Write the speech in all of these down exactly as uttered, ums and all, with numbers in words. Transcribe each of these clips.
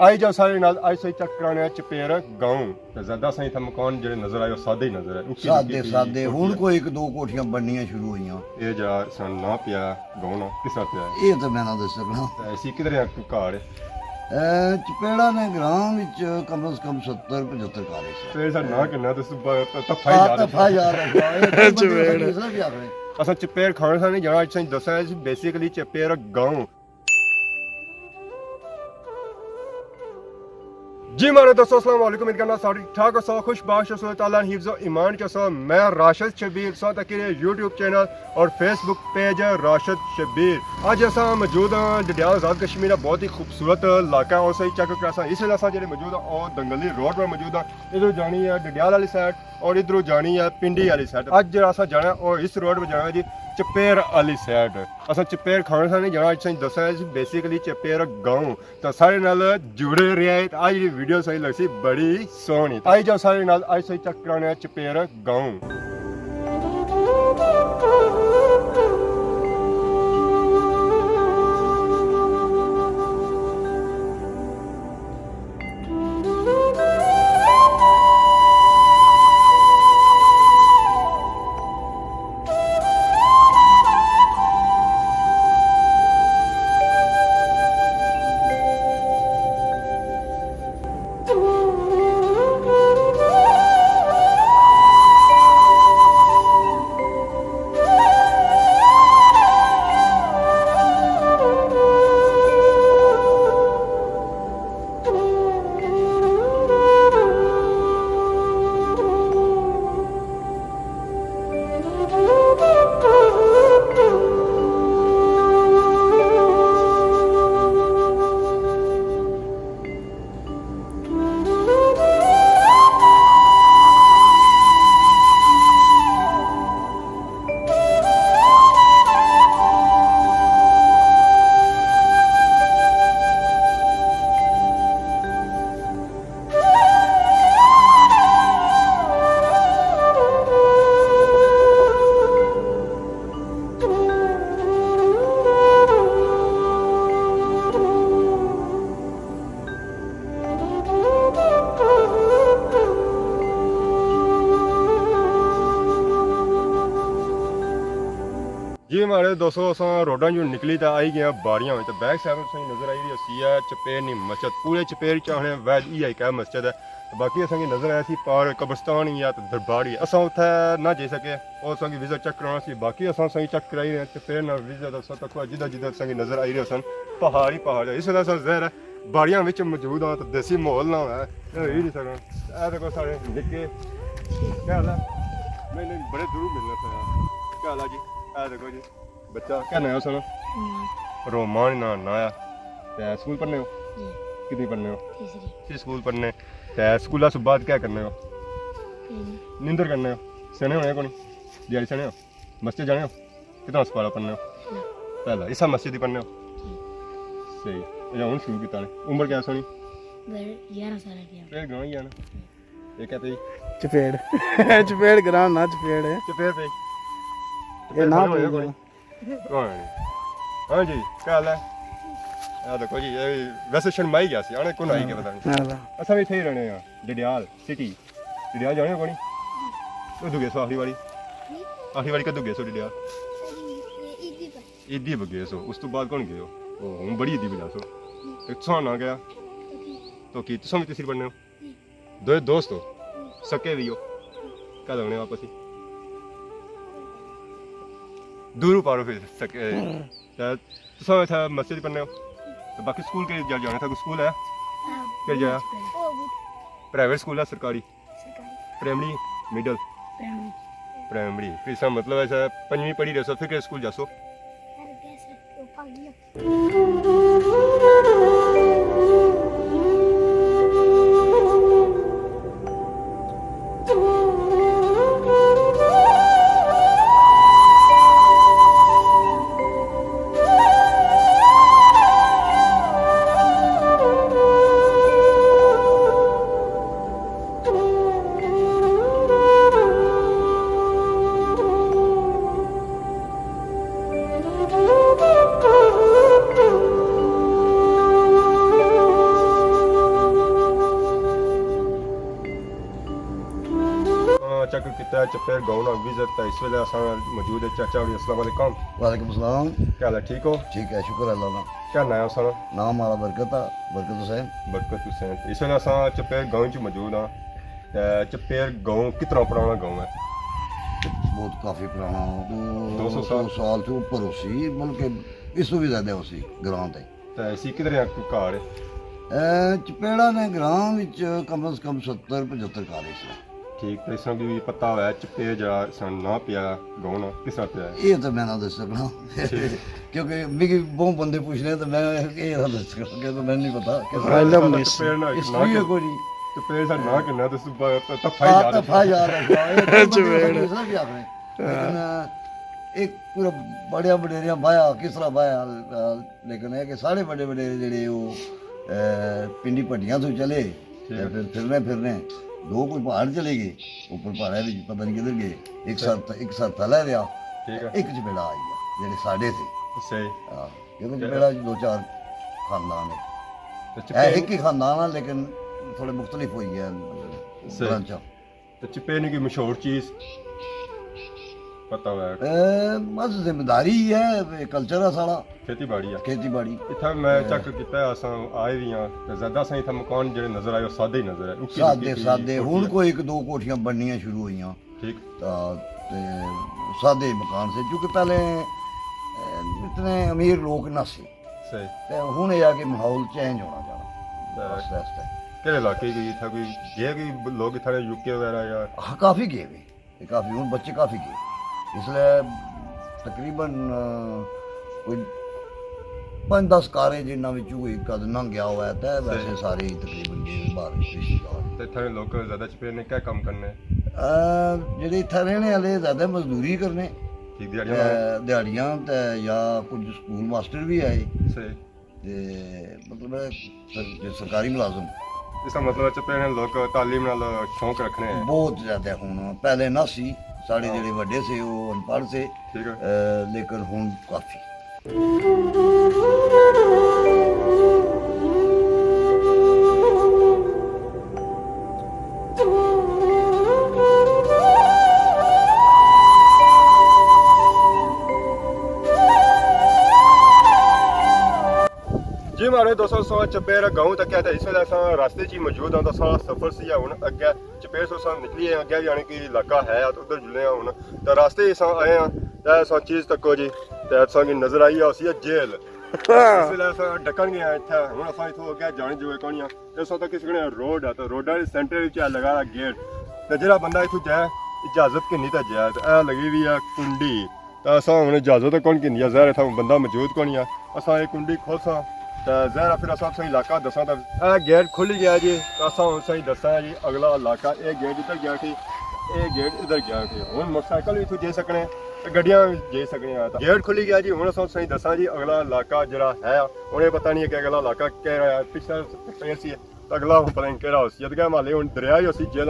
آئی جاؤ سارے نال، آئی سہی چیک کرانے آں چپیر گاؤں۔ تے زیادہ سہی اتھا مکان جڑے نظر آئے، او سادے ہی نظر آئے۔ اکی سادے، سادے۔ ہن کوئی اک دو کوٹھیاں بننیاں شروع ہوئیاں۔ اے جا سن ناں پیا گاؤں نا، کس طرح پیا ہے؟ اے تے میں نہ دس سکنا۔ تے اسی کدھر ہے گھر؟ اے، چپیڑا نے گراں وچ کم از کم ستر پچھتر گھر ہے۔ تے سر ناں کنا تے تفا ہی یاد رکھنا۔ تفا یاد رکھنا۔ اے تے بندے چپیڑ۔ کس طرح پیا کرے؟ اساں چپیر کھانے سا نہیں جانا، اج سائیں دساں، بیسیکلی چپیر گاؤں۔ جی مارے دوستو، السلام علیکم، امید کرنا سارے ٹھیک ٹھاک ہوسو، خوش باش ہوسو، اللہ تعالیٰ نے حفظ و ایمان چ ہوسو۔ میں راشد شبیر، سو تک یوٹیوب چینل اور فیس بک پیج ہے راشد شبیر۔ اج اساں موجود ہاں ڈڈیال آزاد کشمیر نا بہت ہی خوبصورت علاقہ ہے، اسے چیک کراساں۔ اس ویلے اساں جڑے موجود ہاں، او دنگلی روڈ پر موجود ہاں۔ ادھر جانی ہے ڈڈیال والی سائیڈ اور ادھروں جانی ہے پنڈی والی سائیڈ۔ اج جڑا اساں جانا ہے، او اس روڈ پر جانا ہے جی، چپیر والی سائیڈ۔ اساں چپیر کھانے سا نہیں جانا، اج سائیں دساں ہے بیسیکلی چپیر گاؤں۔ تو سارے نال جڑے رہے، تے اج دی ویڈیو سائیں لگسی بڑی سوہنی۔ آئی جاؤ سارے نال، اج سائیں چیک کرانے آں چپیر گاؤں۔ جی مہاڑے دوستو، اساں روڈاں چوں نکلی تے آئی گئے آں باڑیاں وچ۔ تے بیک سائیڈ تساں کی نظر آئی رہی ہوسی ہے چپیر نی مسجد۔ پورے چپیر چ آخنے وید ایہا ہک مسجد ہے۔ تے باقی اساں کی نظر آیا سی پار قبرستان ہی ہے تے دربار ہی۔ اساں اتھے نہ جائی سکے، او اساں کی وزٹ چیک کرانا سی۔ باقی اساں تساں کی چیک کرائی رہے ہیں چپیر نا وزٹ۔ اساں تکو جدھر جدھر تساں کی نظر آئی رہے سن پہاڑی پہاڑ۔ اس ویلے اساں ظاہر ہے باڑیاں وچ موجود ہاں تے دیسی ماحول نہ ہونا ہے، تے ہوئی نہیں سکنا۔ اے دیکھو سارے نکے، کیا حال ہے؟ نہیں، نہیں، بڑے دوروں ملنا سا۔ کیا حال ہے جی؟ اے دیکھو جی، بچہ، کیا ناں ہے ساڑا؟ رومان۔ رومان ناں، ناں ہے۔ تے سکول پڑھنے ہو؟ جی۔ کتنی پڑھنے ہو؟ تیسری۔ تیسری سکول پڑھنے۔ تے سکول سے بعد کیا کرنے ہو؟ کوئی نہیں۔ نیندر کرنے ہو؟ سنے ہونے کونی؟ دیہاڑی سنے ہو؟ مسجد جانے ہو؟ کتنا سپارہ پڑھنے ہو؟ پہلا۔ پہلا۔ اسا مسجد ہی پڑھنے ہو؟ جی۔ صحیح۔ اچھا، ہن شروع کیتا نے۔ عمر کیا سونی؟ بس گیارہ سال کی ہے۔ پھر گاؤں ہی آنا۔ یہ کہتے ہی؟ چپیڑ۔ چپیڑ گراں نا، چپیڑ ہے۔ چپیڑ پہ۔ اے نہ پہ۔ ہاں جی، کیا حال ہے؟ اے دیکھو جی، اے ویسے شرمائی گیا سی، آنے کون آئی کے پتہ نہیں۔ ہاں۔ اساں بھی اتھے ہی رہنے ہاں، ڈڈیال سٹی۔ ڈڈیال جانے ہو کونی؟ کدوں گئے سو آخری واری؟ آخری واری کدوں گئے سو ڈڈیال؟ عیدی پہ گئے سو، اس تو بعد کون گئے ہو؟ او، ہن بڑی عیدی پہ جاسو۔ تے تساں نہ گیا؟ تو کی تساں بھی تیسری پڑھنے ہو؟ دوئے دوست ہو؟ سکے بھی ہو؟ کیا لگنے واپس ہی؟ دوروں پارو پھر سکے۔ تے تساں اتھا مسجد پڑھنے ہو؟ تے باقی سکول کے جا جانا تھا، کوئی سکول ہے؟ کیا جایا؟ پرائیویٹ سکول ہے، سرکاری؟ پرائمری، مڈل؟ پرائمری۔ پرائمری۔ پھر اس کا مطلب ایسا پنجویں پڑھی رہے سو، پھر کہڑے سکول جاسو؟ چیک کیتا ہے چپیر گاؤں نا وزٹ، تے اس ویلے اساں موجود ہے چاچا ہوری۔ السلام علیکم۔ وعلیکم السلام۔ کیا حال ہے، ٹھیک ہو؟ ٹھیک ہے، شکر اللہ نا۔ کیا نام ہے اساں نا؟ نام ہمارا برکت ہے، برکت حسین۔ برکت حسین۔ اس ویلے اساں چپیر گاؤں چ موجود ہاں۔ تے چپیر گاؤں کتنا پرانا گاؤں ہے؟ بہت کافی پرانا، دو سو سال۔ دو سو سال تو اوپر ہو سی، بلکہ اس تو بھی زیادہ ہو سی گراں تے۔ تے اسی کدھر آ کوئی گھر ہے؟ اے، چپیڑا نے گراں وچ کم از کم ستر پچھتر گھر اس نے۔ ٹھیک، تے اس طرح بھی پتہ ہوا ہے چپیڑ جڑا سن نہ پیا گاؤں نا، کس طرح پیا ہے؟ یہ تو میں نہ دس سکنا۔ ٹھیک۔ کیونکہ مجھے بہت بندے پوچھنے تو میں یہ نہ دس سکنا، کیونکہ میں نہیں پتا کس علم طرح نہیں۔ چپیڑ نا ہسٹری ہے کوئی نہیں۔ چپیڑ سا نہ کرنا تو اس تو بعد تو تفا ہی ہاں، یاد تفا یاد رکھنا۔ یہ بہت بندے چپیڑ۔ اس طرح بھی آخنے۔ لیکن، آ، ایک پورا بڑیا بڈیریاں بایا، کس طرح بایا، آ، لیکن ہے کہ سارے بڑے بڑے جڑے وہ، اے، پنڈی پٹیاں تو چلے، ٹھیک تے ہے۔ پھر پھرنے پھرنے دو کوئی پہاڑ چلے گئے، اوپر پہاڑے وچ پتہ نہیں کدھر گئے، ایک ٹھیک۔ سر، ایک سر تھلے رہیا، ٹھیک ہے۔ ایک چپیڑا آئی گیا، جڑے ساڈے سے۔ صحیح۔ ہاں، کیونکہ ٹھیک ہے۔ چپیڑا وچ دو چار خاندان ہے۔ تو اے چپیڑ ایک ہی خاندان ہے، لیکن تھوڑے مختلف ہوئی گئے صحیح۔ برانچاں۔ تے چپے نے کی مشہور چیز پتہ ہویا؟ اے، بس ذمہ داری ہی ہے، اے کلچر ہے ساڑا۔ کھیتی باڑی ہے۔ کھیتی باڑی۔ اتھا میں اے۔ چیک کیتا ہے، اساں آئے وی ہاں، تے زیادہ اساں اتھا مکان جڑے نظر آئے، او سادے ہی نظر آئے۔ اکی سادے، نکی سادے۔ کوٹھی ہن ہے۔ کوئی ایک دو کوٹھیاں بننیاں شروع ہوئیاں۔ ٹھیک۔ تا، تے سادے مکان سے، کیونکہ پہلے، اے، اتنے امیر لوگ نہ سے۔ صحیح۔ تے ہن اے آ کہ ماحول چینج ہونا جانا۔ تے آہستہ آہستہ۔ کہڑے علاقے گئی اتھا کوئی گئے کوئی لوگ اتھا نے یو کے وغیرہ یا؟ ہاں، کافی گئے وے۔ اے کافی، ہن بچے کافی گئے۔ اس لیے تقریباً، آ، کوئی پنج دس کارے جنہاں وچوں کوئی کد نہ گیا ہوا ہے، تے ویسے صحیح۔ سارے ہی تقریباً گئے وے باہر رشتہ دار۔ تے اتھا نے لوگ زیادہ چپے نے کیا کام کرنے؟ آ، جڑے اتھا رہنے والے زیادہ مزدوری کرنے۔ ٹھیک، دیہاڑیاں تے لانے۔ دیہاڑیاں تے یا کچھ سکول ماسٹر بھی آئے۔ صحیح۔ تے مطلب ہے سر-، جو سرکاری ملازم۔ اس کا مطلب ہے چپے نے لوگ تعلیم نال شوق رکھنے ہیں۔ بہت زیادہ ہن، پہلے نہ سی، ساڑے ہاں۔ جڑے وڈے سے وہ ان پڑھ سے، ٹھیک ہے۔ اے، لیکن ہن کافی۔ جی ماڑے دوستو، سو چپیر گاؤں تک ہے، تے اس ویلے اساں راستے چ ہی موجود ہاں، تے ساڑا سفر سی ہے ہن اگے۔ چپیر سو اساں نکلی آئے، اگے بھی یعنی کہ علاقہ ہے، تے ادھر جلنے ہاں ہن۔ تے راستے ہی اساں آئے ہاں، تے اساں چیز تکو جی، تے اساں کی نظر آئی ہوسی ہے جیل۔ اس ویلے اساں ڈکن گئے ہاں اتھے، ہن اساں اتھوں اگے جانے جوگے کونی ہاں۔ اس وقت کس کنے روڈ ہے، تے روڈا دے سینٹر وچ ہے لگا ہے گیٹ۔ تے جیڑا بندہ اتھوں جائے، اجازت گھنی تے جائے، تے اے لگی ہوئی ہے کنڈی۔ تے اساں ہن اجازت کون گھنی ہے، ظاہر ہے اتھاں بندہ موجود کونی ہے۔ اساں اے کنڈی کھولساں، تے ظاہر ہے پھر اساں تساں علاقہ دساں۔ تے اے گیٹ کھلی گیا جی، تے اساں ہن تساں دساں جی اگلا علاقہ، اے گیٹ ادھر گیا سی، اے گیٹ ادھر گیا سی۔ ہن موٹر سائیکل وی اتھوں جائی سکنے، تے گڈیاں وی جائی سکنے آں۔ تے گیٹ کھلی گیا جی، ہن اساں تساں دساں جی اگلا علاقہ جیڑا ہے، ہن اے پتہ نہیں کہ اگلا علاقہ کیڑا ہے، پچھلا پیر سی۔ اگلا ہن پتہ نہیں کیڑا ہوسی، جد کہ مالے ہن دریا ہی ہوسی جیل۔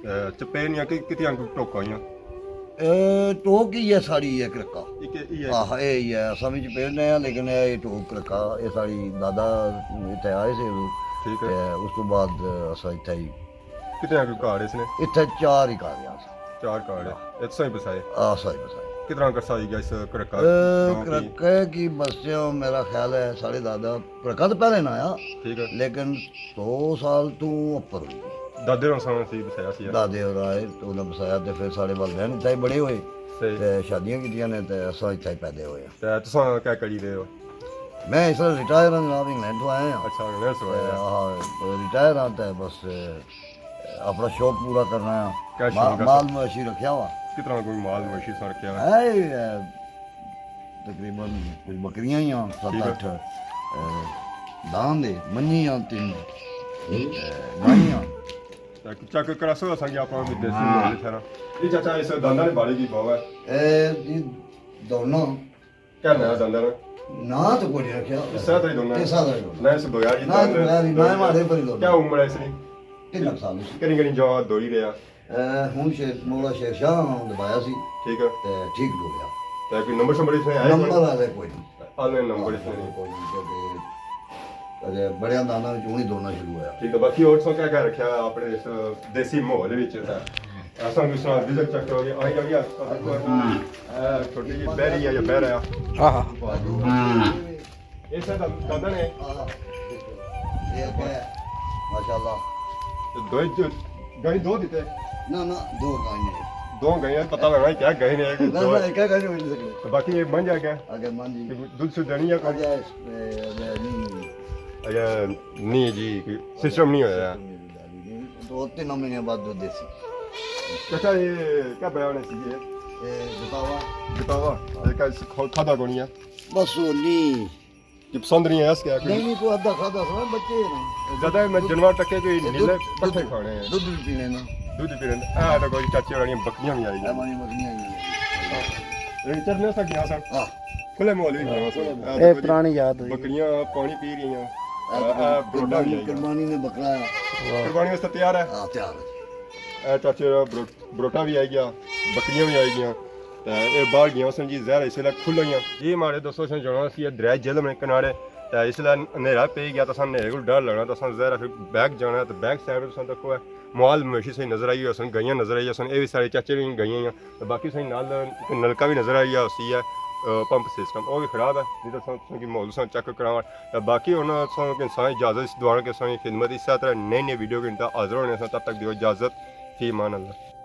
اے، چپے نیاں کہ کتیاں ٹوکاں ہوئیاں؟ اے، ٹوک ہی ہے ساڑی ایک رکا۔ ایک ہی ہے۔ آہ، اے ہی ہے، اساں وچ پیرنے ہیں، لیکن اے ٹوک رکا، اے ساڑی دادا اتھے آئے سے ادوں۔ ٹھیک ہے۔ تے اس تو بعد اساں اتھے ہی۔ کتنے آ کوئی گھر اس نے؟ اتھے چار ہی گھر ہیں اساں۔ چار گھر ہیں۔ ہاں۔ اتھے ہی بسائے؟ آہ، اساں ہی بسائے۔ کتنا عرصہ ہوئی گیا اس کرکا اے، گاؤں کی؟ کرکے کی بسیاں میرا خیال ہے ساڑے دادا، کرکا تو پہلے نہ آیا، ٹھیک ہے۔ لیکن سو سال تو اوپر ہوئی گئی۔ دادے ہوراں ساں سی بسایا سی۔ دادے ہور آئے تے انہاں بسایا تے پھر ساڑے والدین اتھے ہی بڑے ہوئے۔ صحیح۔ تے شادیاں کیتیاں نے تے اساں اتھے ہی پیدا ہوئے ہاں۔ تے تساں کیا کری رہے ہو؟ میں اس ویلے ریٹائر ہاں جناب، انگلینڈ تو آئے ہاں۔ اچھا، انگلینڈ سے آئے تے ہو۔ ہاں، ریٹائر ہاں تے بس، اپنا شوق پورا کرنا ہے۔ کیا ما-، شوق ہے مال سر؟ مویشی رکھیا ہوا۔ کتنا کوئی مال مویشی سر رکھیا ہوا؟ ہے، اے، تقریباً کچھ بکریاں ہی ہیں، ست ٹھیک ہے۔ اٹھ، اے، داند ہے، منجی ہیں تین، اے، گائیں ہیں۔ تے چیک کراسو اساں کی اپنا بھی دیسی مال اتھے نا۔ یہ چاچا اس دانداں نے بارے کی بہو ہے۔ اے، یہ دونوں۔ کیا نیا دانداں نا؟ نہ تو کوئی نہیں رکھیا۔ حصہ تو ہی دونا ہے۔ حصہ تو ہی دونا۔ میں اس بغیر ہی نہ، دم تو بغیر ہی، میں مارے پر ہی دونا۔ کیا عمر ہے اس کی؟ تین سال اس کی۔ کنی کنی جا دوڑی رہا۔ اے، ہن شیر، مولا شیر شاہ دبایا سی۔ ٹھیک ہے۔ تے ٹھیک ہو گیا۔ تے کوئی نمبر شمبر اس نے آیا؟ نمبر والے کوئی نہیں۔ آن لائن نمبر اس نے نہیں۔ کوئی نہیں، تے اجے بڑے انداز وچ ہن ہی دوڑنا شروع ہویا۔ ٹھیک ہے، باقی اور سو کیا کیا رکھیا اپنے اس دیسی ماحول وچ؟ اساں بھی سنا وزٹ چیک کرو گے، آئی جاؤ گے۔ اے چھوٹی جی بہری ہے یا بہرا ہے؟ ہاں، ہاں۔ یہ سر دادا نے۔ یہ اگے ہے، ماشاءاللہ۔ تے دو ہی جو، گائیں دو دیتے؟ نہ، نہ، دو گائیں نے۔ دو گائیں، پتہ لگا کیا گائیں نے، نہ، دو۔ نہ، ایک گائیں ہو نہیں سکتے۔ تو باقی یہ منج آ گیا؟ اگے منج جی۔ دودھ شدھ دینی ہے کوئی؟ اگے، اے، اگے نہیں، نہیں۔ اگے نہیں جی، کوئی سسٹم نہیں ہویا۔ سسٹم نہیں ہویا۔ دو تین مہینے بعد دودھ دیسی۔ چچا، یہ کیا بیان ہے سی یہ؟ یہ گتاوا۔ گتاوا۔ یہ کیا اس کھا-، کھادا کونی ہے؟ بس وہ نہیں۔ یہ پسند نہیں ہے اس کیا کوئی؟ نہیں، نہیں، کوئی ادھا کھادا سا، بچے ہیں نا۔ زیادہ میں جانور تکے کوئی یہ نیلے دودھ، پٹھے دودھ، کھانے ہیں۔ دودھ بھی پینے نا۔ دودھ بھی پینے۔ اے تو کوئی چاچے والی بکریاں بھی آئی ہیں۔ ہماری بکریاں بھی ہیں۔ یہ چرنے سا گیا سا۔ ہاں۔ کھلے ماحول وچ گیا سا۔ ہاں، اے پرانی یاد ہوئی۔ بکریاں پانی پی رہی ہیں۔ اے اے بروٹا بھی قربانی، آئی گیا۔ قربانی نے بکرا ہے۔ واہ۔ قربانی واسطے تیار ہے؟ ہاں، تیار ہے۔ اے چاچے بروٹ-، بروٹا بھی آئی گیا، بکریاں بھی آئی گیاں۔ تے اے باہر گیاں سن جی، ظاہر ہے اس ویلے کھل ہوئیاں۔ جی ماڑے دوستو، اساں جانا سی دریا جہلم نے کنارے۔ تے اس ویلے اندھیرا پئی گیا، تے اساں اندھیرے کول ڈر لگنا، تے اساں ظاہر ہے پھر بیک جانا ہے، تے بیک سائیڈ تساں تکو ہے مال مویشی صحیح نظر آئی ہوسن، گائیاں نظر آئی ہوسن، اے وی ساڑے چاچے نی گائیاں ہیاں۔ تے باقی سائیں نال نلکا وی نظر آئی گیا ہوسی ہے، آ، پمپ سسٹم، او وی خراب ہے، نہیں تے اساں تساں کی ماحول اساں چیک کراواں۔ تے باقی ہن اساں کی انسان اجازت اس دعا کہ اساں کی خدمت اسے طرح نئی نئی ویڈیو کے اندر حاضر ہونے ساں، تب تک دیو اجازت، فی امان اللہ۔